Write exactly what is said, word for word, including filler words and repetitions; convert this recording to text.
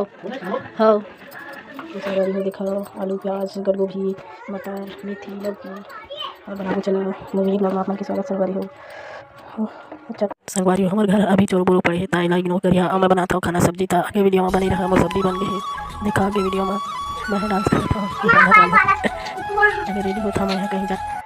हव। तो संगवारी हो, देखा, आलू, प्याज, गड़गोभी, मटर, मेथी, लौकी अउ बनाबो चना। मोर mini vlog में आप मन के स्वागत संगवारी हो। अच्छा संगवारी हो, हमर घर अभी चोर बोरो पड़े हे, ताई ला ignore करिहा। अब मैं बनात हव खाना सब्जी, ता आगे video में बने रहा। मोर सब्जी बन गए हे, देखा आगे video में मैं dance करत हव। अभी ready होत हव मैं कहीं जा